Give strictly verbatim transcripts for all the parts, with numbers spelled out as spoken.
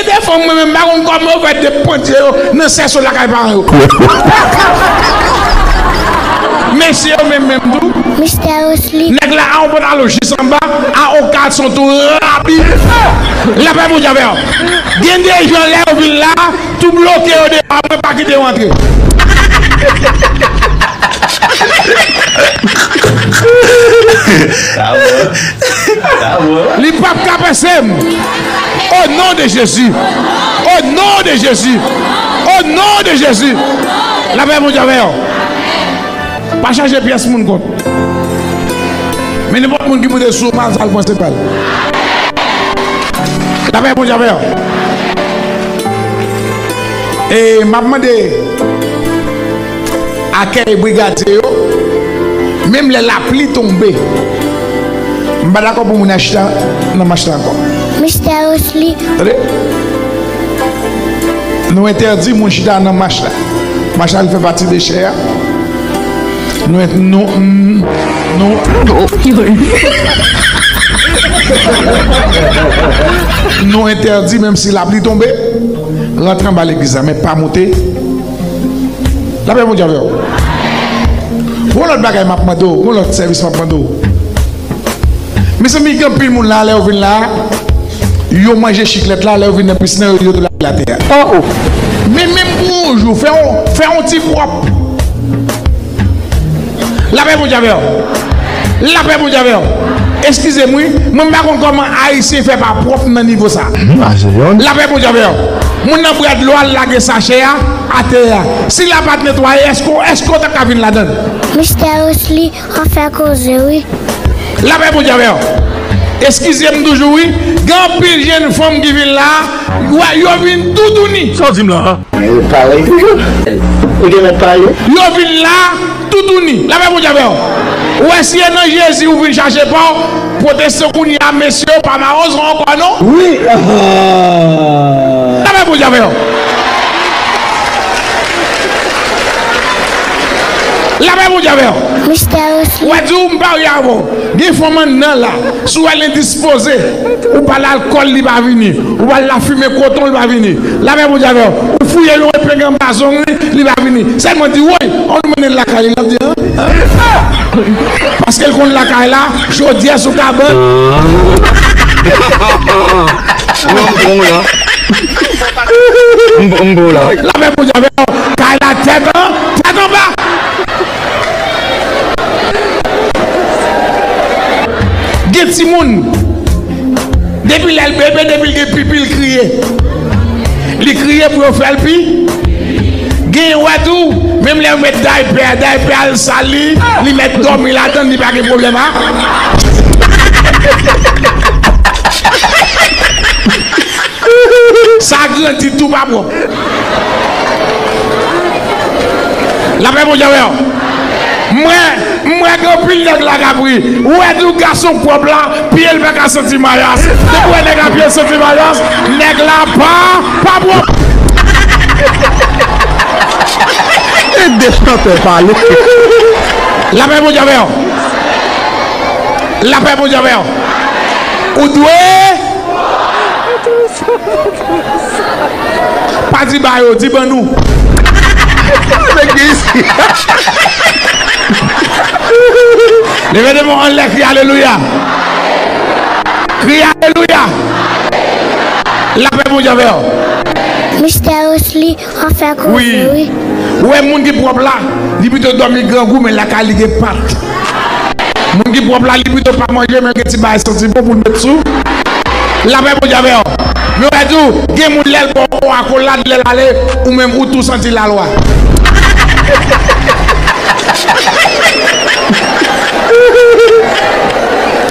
de fanm, mwen menm, m pa konn kòman yo fè depantye yo nan sèso lakay paran yo. Mesye yo menm, menm tou. Mistè Osli. Nèg la a yon pantalon jis anba, a yon kalson tou rabi. Lapè Bondye avè w. Gen de jan lè yo vin la, tou bloke yo deyò, mwen pa kite yo antre. Sa bon. Sa bon. Li p ap ka pase m. O non de Jezi. O non de Jezi. O non de Jezi. Lapè Bondye avè w. Pa chache pyès moun kont. Men nenpòt moun ki moute sou ou, mal sa l pran se pa l. Lapè Bondye avè w. E m ap mande akèy brigadye yo, menm lè lapli tonbe, m pa dakò pou moun nan chita nan mach la ankò. Mistè Osli. Tande? Nou entèdi moun chita nan mach la. Mach la, li fè pati de chè a. Nou, nou, nou, nou entèdi, menm si lapli tonbe, rantre anba legliz la, men pa moute. Lapè Bondye avè w. Gon lòt bagay m ap mande w, gon lòt sèvis m ap mande w. Mezanmi, gen anpil moun la, lè yo vin la, yo manje chiklèt la, lè yo vin nan pis nan, yo, yo tou lage l atè a. Oh, oh. Men menm pou yon jou, fè yon, fè yon ti pwòp. Lapè Bondye avè w. Lapè Bondye avè w. Eskize m wi, mwen m pa konn kòman Ayisyen fè pa pwòp nan nivo sa. Lapè Bondye avè w. Moun nan bwè dlo a, l lage sachè a atè a. Si l pa t netwaye, èske, èske w ta ka vin ladan l? Mistè Osli, w ap fè koze wi. Lapè Bondye avè w. Eskize m toujou wi. Gen anpil jenn fanm ki vin la, wè, yo vin toutouni. Sa w di m la a? Yo pale toujou. Ou te mèt pale. Yo vin la, toutouni. Lapè Bondye avè w. Ou wè si e nan Jezi ou vin chache pa w, pwotestan kounye a, mesye yo pa mawon ankò non. Wi. Lapè Bondye avè w. Lapè Bondye avè w. Mistè Osli. Ou wè di w m parye avè w. Gen fanm anndan la, si w wè l endispoze, ou ba l alkòl, li pa vini. Ou ba l lafimen koton, li pa vini. Lapè Bondye avè w. Ou fouye l yon epeng anba zong li, li pa vini. Sèlman di, woy, an nou mennen l lakay li, l ap di, an? Paske l konn lakay la, chodyè sou kabann. M bon la. M bon, m bon la. Lapè Bondye avè w. Kay la tèt an, tèt anba. Gen timoun, depi lè l bebe, depi l gen pipi, l kriye. Li kriye pou yo fè l pi. Gen wè tou, menm lè yo met daypè, daypè a l sal li, li mèt dòmi ladan l, li pa gen pwoblèm a. Sa grandi tou pa pwòp. Lapè Bondye avè w. M wè, m wè gen anpil nèg la k ap ri. Ou wè tou gason pwòp la, pye l pa ka santi mayas. Depi w wè nèg la pye l santi mayas, nèg la pa, pa pwòp. E de chantè pale. Lapè Bondye avè w. Lapè Bondye avè w. Ou dwe. Pa di ba yo, di ban nou. Nèg gen isi. Leve de men w anlè, kriye alelouya. Kriye alelouya. Lapè Bondye avè w. Mistè Osli, w ap fè koze wi. Ou wè moun ki pwòp la, li pito dòmi grangou, men lakay li gen pat. Moun ki pwòp la, li pito pa manje, men gen ti bagay santi bon pou l met sou. Lapè Bondye avè w. Men w wè tou, gen moun lè l ba w akolad, lè l ale, ou menm ou tou santi lalwa.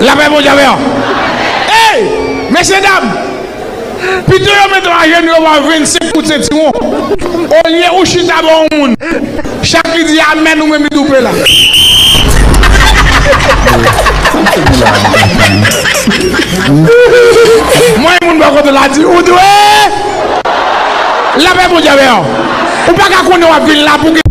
Lapè Bondye avè w. Ey, mesye dam, pito yo mete w ajenou, yo ba w vennsenk kout sentiwon. Olye ou chita bò yon moun, chak li di amèn, ou menm li double la. Mwen, moun bò kote la di, ou dwe. Lapè Bondye avè w. Ou pa ka konnen w ap vin la pou gen